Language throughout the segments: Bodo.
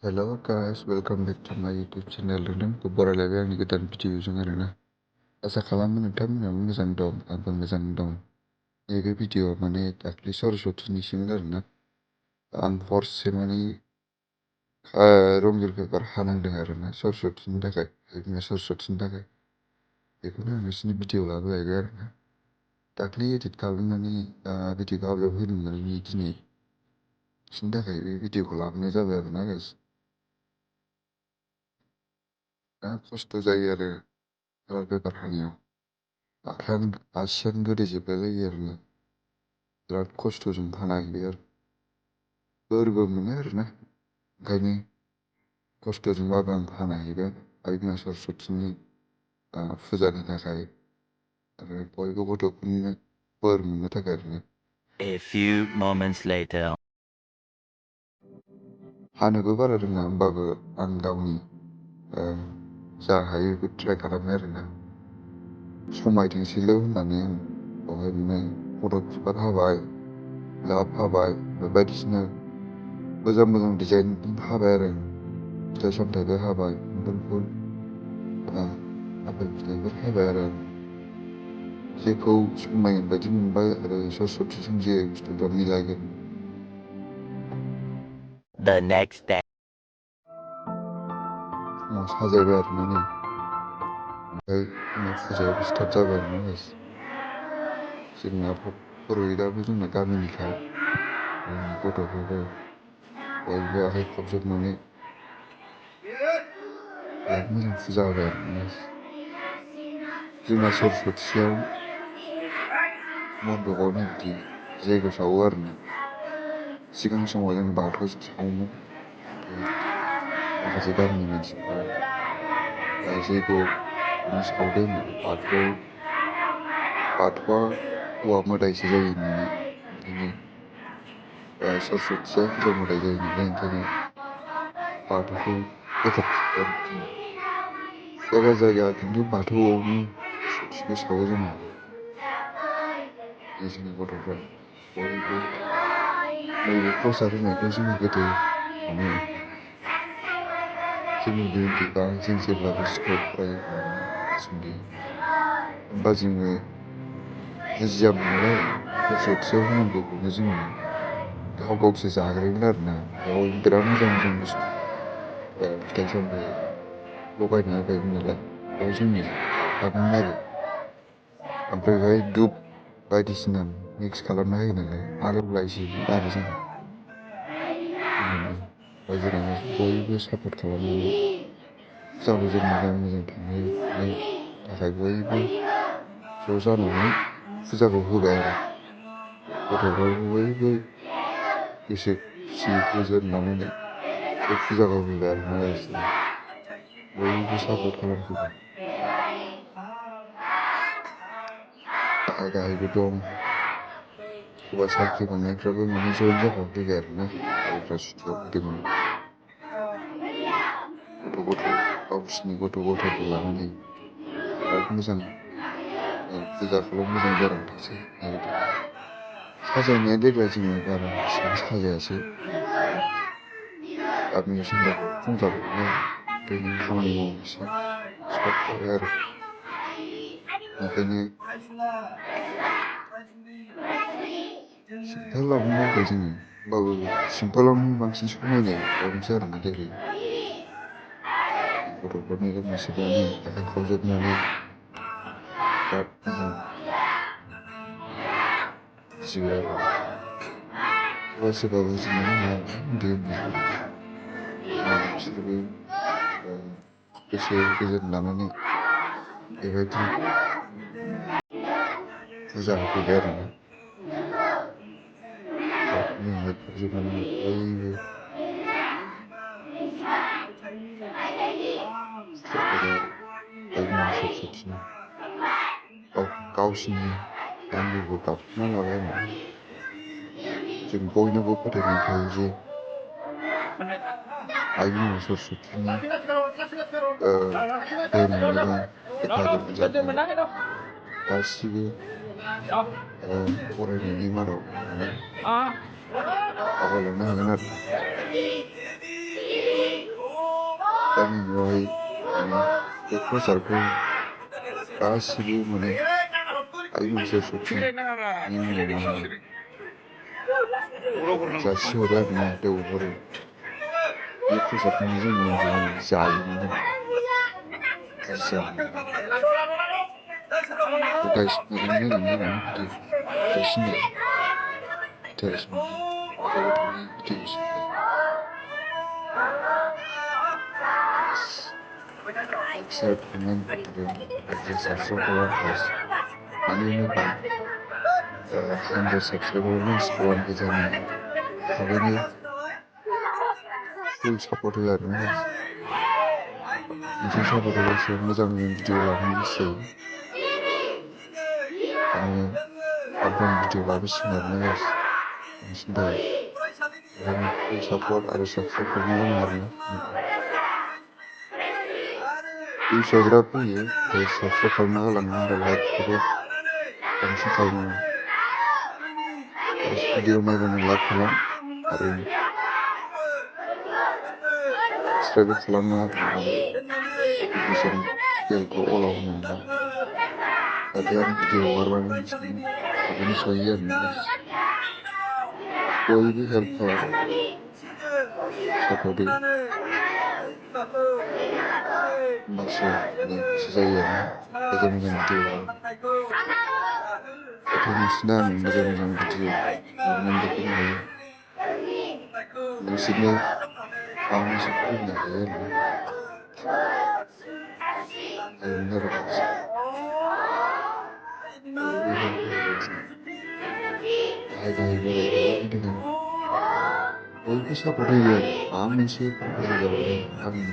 Hello guys, welcome back to my YouTube channel. Nोंथांखौ बरायलायबाय आंनि गोदान भिडिअजों आरोना। आसा खालामो नोंथांमोना मोजां दं, आंबो मोजां दं। नैबे भिडिअआ माने दाख्लै सरस्वतीनिसोमोन आरोना। आं हरसे माने रंगिल पेपार हानांदों आरोना सरस्वतीनि थाखाय, बिमा सरस्वतीनि थाखाय। बेखौनो आं नोंसिनि भिडिअ लाबोलायबाय आरोना। दाख्लै एडिट खालामनानै भिडिअखौ आपल'ड होदोंमोन दिनै बिनि थाखाय बे भिडिअखौ लाबोनाय जाबाय आरोना गाइस। खस्थ' जायो आरो पेपार हानायाव आसियानो गोदोजोबलायलायो आरोना। बिराद खस्थ'जों हानांबाय आरो बोरबो मोनो आरोना। ओंखायनो खस्थ'जोंबाबो आं हानाहैबाय आइ बिमा सरस्वतीनि फुजानि थाखाय आरो बयबो गथ'फोरनि बोर मोननो थाखाय आरोना। A few moments later. हानोबो बारा रोङा होमबाबो आं गावनि जा हायो बेखौ ट्राइ खालामो आरोना। समायथोंसैल' होननानै आं बेवहाय फट' बिबार हाबाय, लाभ हाबाय, बायदिसिना मोजां मोजां डिजाइन हाबाय आरो फिथाइ सामथाइबो हाबाय, मुदुमफुल आपेल फिथाइफोर हाबाय आरो जेखौ समायगोन बायदि मोनबाय आरो सरस्वतीजों जे बुस्थुफ्रा मिलायगोन। The next day. साजायबाय आरोना नै ओमफ्राय उनाव फुजायाबो स्टार्ट जाबाय आरोना गाइस। जोंना पुर'हिताबो जोंना गामिनिखा, गथ'फोरबो बयबो आखाइ खबजोबनानै बिराद मोजां फुजा होबाय आरोना। जोंना सरस्वतीयाव मन्दपआवनो बिदि जैग्य सावो आरोना। सिगां समाव जों बाथौआवसो सावोमोन, माखासे गामिनि मानसिफ्रा जैग्य सावदों बाथौआ हौवा मोदायसो जायो होननानै, ओंखायनो सरस्वतीया हिनजाव मोदाय जायो नालाय, ओंखायनो बाथौखौ बोखारफिनबाय। जायगा जायगा खिन्थु बाथौआवनो सरस्वतीखौ सावो जोंना। जोंनि गथ'फ्रा बयबो नैबे प्रसाद होनायखौ जोङो गोदो माने जोंनि उन्दैबा जों जेब्लाबो स्कुलाव फरायोमोन उन्दै होमबा जोङो बुजियामोन नालाय सरस्वतीयाव होनांगौखौनो जोङो गाव गावसो जाग्रोयोमोन आरोना। बेयाव बिराद मोजां मोजां बुस्थु फिथाइ सामथाइ लगायना होबायमोन नालाय, बेयाव जोङो जाफागौमोन आरो। ओमफ्राय बेहाय धुप बायदिसिना मिक्स खालामना होयो नालाय आलौलायसैमोन आरो जों रायजो राजा बयबो सापर्ट खालामनानै फुजाखौ जों मोजां मोजां थांहोनायनि थाखाय बयबो ज' जानानै फुजाखौ होबाय आरो गथ'फ्राबो बयबो गोसो खुसि गोजोन लानानै बे फुजाखौ होबाय आरोना गासिबो बयबो सापर्ट खालामजोबबाय। गाहायबो दं, सोरबा साख्रि मोननायफ्राबो माने जइन जाफाफैबाय आरोना। जायफ्रा सुटियाव फैदोंमोन गावसिनि गथ' गथायखौ लानानै बिराद मोजां फुजाखौल' मोजां जानानै थांसै नागिरदों। साजायनाया देग्लाय जोङो बारा इसिबां साजायासै, गामियाव सेन्टारखौ खम जाबाय नालाय, ओंखायनो खामानि मावनो एसे स्टप जाबाय आरो ओंखायनो सिम्पोलावनो मावबाय जोङो। होमबाबो सिम्पोलावनो बांसिन समायनाय खालामसै आरोना देग्लाय। गथ'फोरनि मोसानानै आखाइ खबजोबनानै बिराद मोजां फुजिबाय आरो सोरबा सोरबा बुजिनोबो हाया उन्दै उन्दैफोर बिसोरबो गोसो गोजोन लानानै बेबायदि फुजा होफैबाय आरोना। जोङो खबजोबनानै बयबो बिमा सरस्वतीनि गावसिनि नांगौखौ गाबख'ना लाबाय आरो जों बयनावबो फोथायनाय थायो जे आइ बिमा सरस्वतीनि बोर मोनोबा लेखा गोरों जानायाव गासिबो फरायनायनि मादाव माने आवगायलांनो हागोन आरो गामियावहाय माने बे प्रसारखौ गासिबो माने आयु सौफिन जासिहरो आरोना देवबाराव बे प्रसादखौनो जोङो जायोमोन guys, naging guys na guys mo videos except naman nag-subscribe ko lang guys ano yun pa 100 subscribers squad ko dyan habang full support lang guys hindi support lang siya magandang video lang guys abang video bagus sebenarnya guys sudah dan support ada subscribe karena bisa berapa ya guys subscribe karena langganan like terus dan sekali terus video mana like lah hari ini subscribe karena bisa yang kau olah mana ada video baru ini ini saya guys कोई भी हेल्प हो सपोर्ट बस सही है लेकिन मैं video itu sudah mengenai video mengenai musiknya kamu seperti ini benar dengan bisa pergi amin sih pergi amin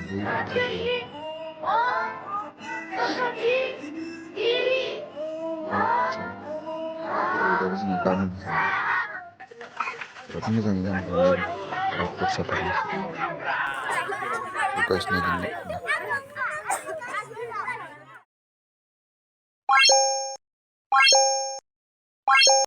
dari sini kan berarti misalnya aku satu guys nih